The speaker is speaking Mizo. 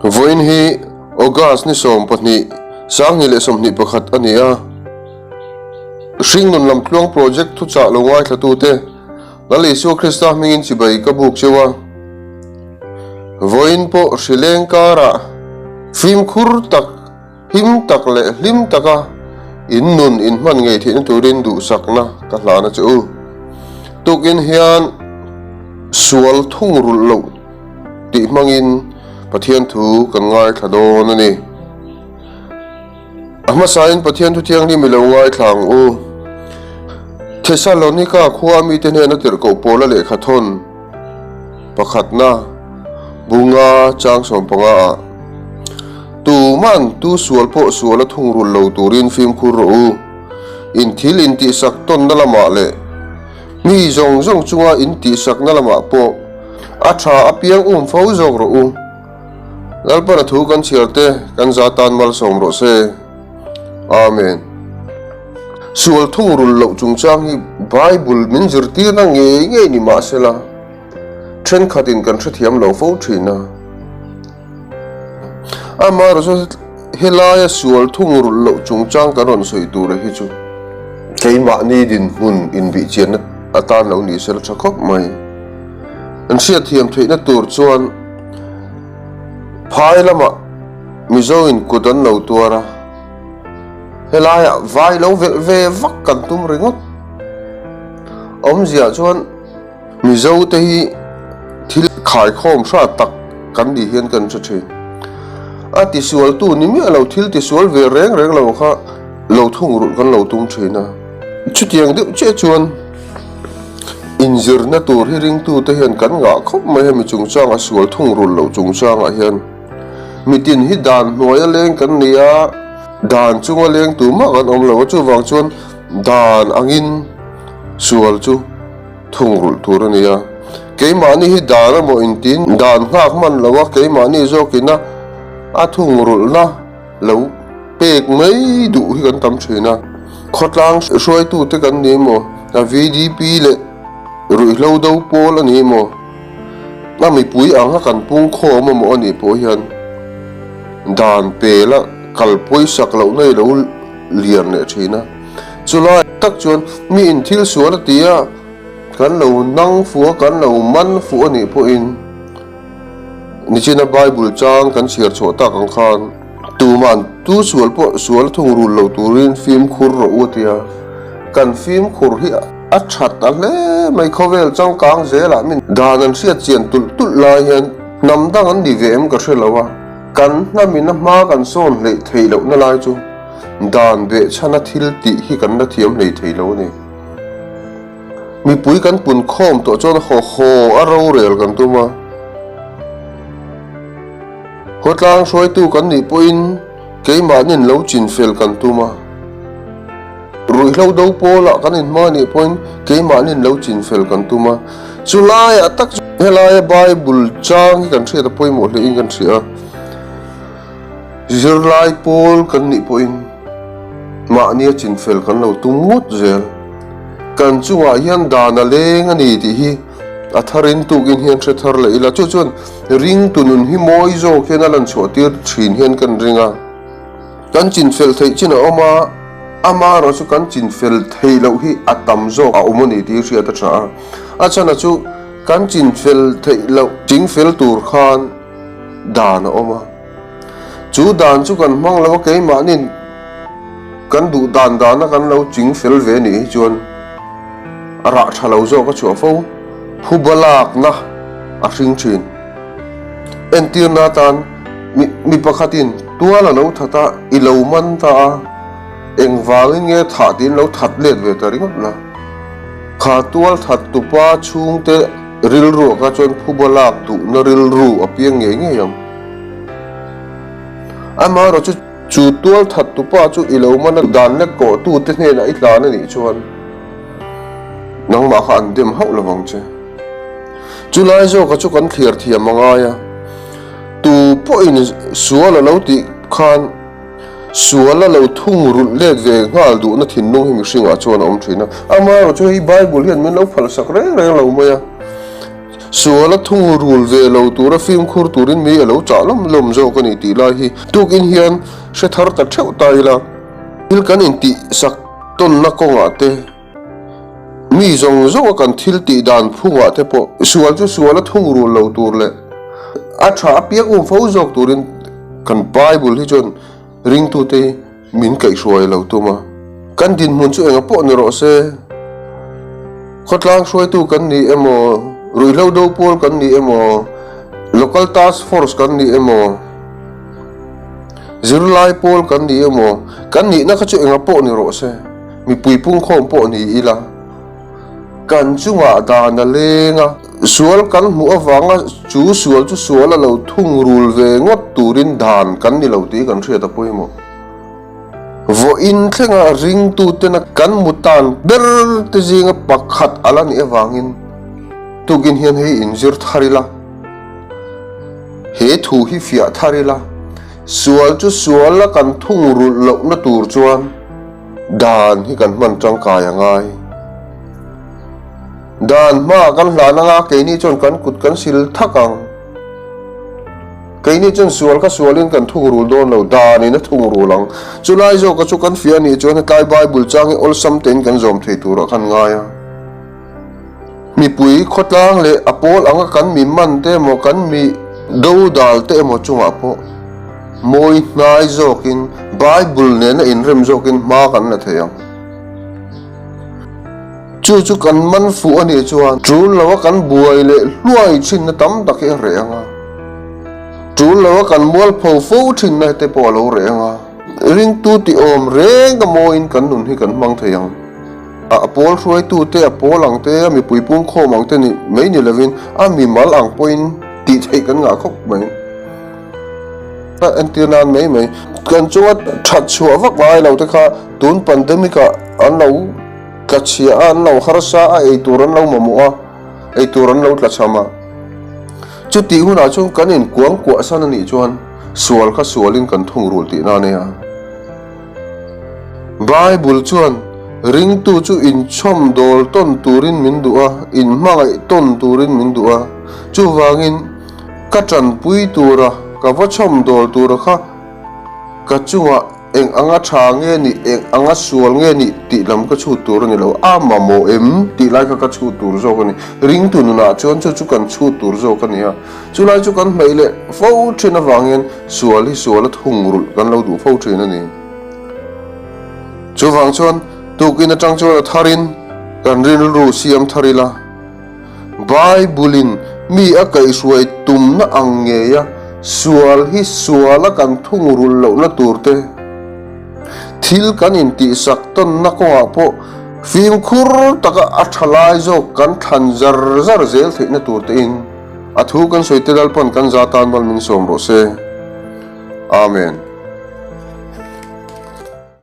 Vawiin hi August ni 12, 2021 a ni a. Hringnun Lamtluang Project thuchah lo ngaithlatute Lal Isua Krista hmingin chibai ka buk cheu a. Vawiin pawh hrileng karah fimkhur tak, him tak leh hlim taka in nun in hman ngei theihna turin duhsakna ka hlan a che u. Tukin hian sual thungrulh loh tih hmangin Pathian thu kan ngaithla dawn a ni. A hmasain Pathian thu thianghlim i lo ngaithla ang u. Thesalonika khua mite hnena tirhkoh Paula lehkha thawn pakhatna bunga chang 15 ah, Tuman tu sual pawh sual a thungrul lo turin fimkhur rawh u. In thil intihsak tawnna lamah leh mi zawng zawng chunga intihsakna lamah pawh a tha apiang um fo zawk rawh u. Lalpana thu kan chhiar te kan za tan malsawm rawh se. Amen. Sual thungrul loh chungchang hi Bible min zirtirna ngei ngei ni mahsela thenkhatin kan hrethiam lo fo thin a. Amaherawhchu helaia sual thungrul loh chungchang kan rawn sawi tur hi chu keimahni dinhmun inbihchianna atan lo ni sela tha khawp mai. An hriatthiam theihna tur chuan Phai lamah Mizo in kut an lo tuar a, helaiah vai lo velh ve vak kan tum ringawt. Awmzia chuan Mizo te hi thil khaikhawm hrat tak kan nih hian kan hre thin. A tisualtu ni miah lo thil tisual ve reng reng lo kha lo thungrulh kan lo tum thin a. Chutiang deuh chiah chuan Inzirna tur hi ringtute hian kan ngah khawp mai hemi chungchanga sual thungrul loh chungchangah hian mitin hi dan hnuaia leng kan ni a, dan chunga leng tur mah kan awm lo a, chuvang chuan dan angin sual chu thungrulh tur a ni a. Keimahni hi dan emaw intiin dan nghak hman lo a, keimahni zawkina a thungrulhna Lo pek mai duh hi kan tam thin a, khawtlang hruaitute kan ni emaw, a VDP leh ruihhlo do pawl a ni emaw, a mipui anga kan pung khawm emaw a nih pawh hian dan pela kal pawisak lohna hi lo lian leh thin a. Chulai tak chuan mi in thil sual a ti a, kan lo nang fuh a, kan lo man fuh a nih pawhin, Nichina Bible chang kan chhiar chhuah tak ang khan tuman tu sual pawh sual thungrul lo turin fimkhur rawh u a ti a, kan fimkhur hi a that ta hle mai khawvel changkang zelah min dan an hriat chian tulh tulh lai hian hnam dang an ni ve em ka hre lo a, kan hnamin a hma kan sawn hleih theih lohna lai chu dan behchhana thil tih hi kan la thiam hlei thei lo a ni. Mipui kan pun khawm tawh chuan haw haw a rorel kan tum a. Khawtlang hruaitu kan nih pawhin keimahnin lo chinfel kan tum a. Ruihhlo do pawlah kan inhma nih pawhin keimahnin lo chinfel kan tum a. Chulaiah tak chu helaia Bible chang hi kan hriat a pawimawh hlein kan hria a. Zirlai pawl kan nih pawhin mahnia chinfel kan lo tum ngawt zel. Kan chungah hian dan a leng a ni tih hi a tharin tukin hian hre thar leh ila. Chu chuan ringtu nun hi mawi zawk hian a lan chhuah tir thin hian kan ring a. Kan chinfel theih chin a awm a, amaherawh chu kan chinfel theih loh hi a tam zawk a awm a ni tih hriat a tha a. A chhan a chu kan chinfel theih loh chingfel tur khan dan a awm a. Chu dan chu kan hmang lo a, keimahnin kan duh dan dana kan lo ching fel ve nih hi chuan a rah tha lo zawk a chhuah fo. Phuba lakna a hring thin. Entirna atan mi pakhatin tual a lo that a, i lo man ta a, engvangin nge thah tiin lo that let ve ta ringawt la. Kha tual that tupa chhungte rilru ah kha chuan phuba lak duhna rilru a piang ngei ngei ang. Amaherawh chu chu tual that tupa chu i lo man a dan lek kawh tu te hnenah i hlan a nih chuan nangmah kha an dem hauh lovang che. Chulai zawka chu kan thliar thiam a ngai a, tu pawhin sual a lo tih khan sual a lo thung rulh let ve nghal duhna thinlung hi mihringah chuan a awm thin a. Amaherawh chu hei Bible hian min lo phalsak reng reng lo mai a. Sual a thung rul ve lo tura fimkhur turin mi a lo chah lawm lawm zawk a ni tih lai hi tukin hian hre thar ta theuh ta ila. Thil kan intih sak tawnna kawngah te, mi zawng zawng a kan thil tih dan phungah te pawh sual chu sual a thung rul lo tur leh a tha apiang um fo zawk turin kan Bible hi chuan ringtute hi Min kaihhruai lo tum a, kan dinhmun chu enga pawh ni rawh se, khawtlang hruaitu kan ni emaw, ruihhlo do pawl kan ni emaw, local task force kan ni emaw, zirlai pawl kan ni emaw, kan nihna kha chu enga pawh ni rawh se, mipui pungkhawm pawh ni ila. Kan chungah dan a leng a, sual kan hmuh avanga chu sual chu sual a lo thung rul ve ngawt turin dan kan ni lo tih kan hriat a pawimawh. Vawiin thlenga ringtutena kan mutan ber te zinga pakhat a la nih avangin tukin hian hei inzir thar ila, he thu hi fiah thar ila, sual chu sual a kan thung rulh lohna tur chuan, Dan hi kan hman tangkai a ngai. Dan hmaah kan hlan anga keini chuan kan kut kan sil thak ang. Keini chuan sual kha sualin kan thungrul dawn lo, danin a thungrul ang. Chulai zawka chu kan fiah anih chuan hetlai Bible chang hi awlsam tein kan zawm thei turah khan ngai a. Mipui khawtlang leh a pawl anga kan mi man te emaw kan mi dodal te emaw chungah pawh mawi hnai zawkin Bible nena inrem zawkin hma kan la thei ang. Chu chu kan man fuh a nih chuan tul loa kan buai leh hluai thinna tam tak hi a reh ang a, tul loa kan mualpho fo thinna te pawh a lo reh ang a, ringtu tihawm reng a mawiin kan nun hi kan hmang thei ang. A pawl hruaitute, a pawl ang te, a mipui pungkhawm ang te ni mai ni lovin a mimal ang pawhin tih theih kan ngah khawp mai. A entir nan mai mai. Kan chunga that chhuah vak ngai lo te kha tun pandemic ah an lo tla chhia a, an lo harsa a, ei tur an lo mamawh a, ei tur an lo tla chham a. Chutih hunah chuan kan inkuangkuah san a nih chuan sual kha sualin kan thungrul tihna a nia. Bible chuan ringtu chu inchhawm dawl tawn turin min duh a, inhmangaih tawn turin min duh a. Chuvangin, ka tanpui tura, ka va chhawm dawl tura kha ka chungah eng anga tha nge nih, eng anga sual nge nih tih lam ka chhut tur a ni lo. A mamawh em tih lai kha ka chhut tur zawk a ni. Ringtu nunah chuan chu chu kan chhut tur zawk a ni a. Chulai chu kan hmeih leh fo thin avangin sual hi sual a thungrulh kan lo duh fo thin a ni. Chuvang chuan tukin atang chuan a tharin kan rilru siam thar ila, Bible-in mi a kaihhruai tumna ang ngeia sual hi suala kan thungrulh lohna tur te, thil kan intihsak tawnna kawngah pawh fimkhur taka a tha lai zawk kan thlan zar zar zel theihna tur tein a thu kan sawi te Lalpan kan za tan mal min sawm rawh se. Amen.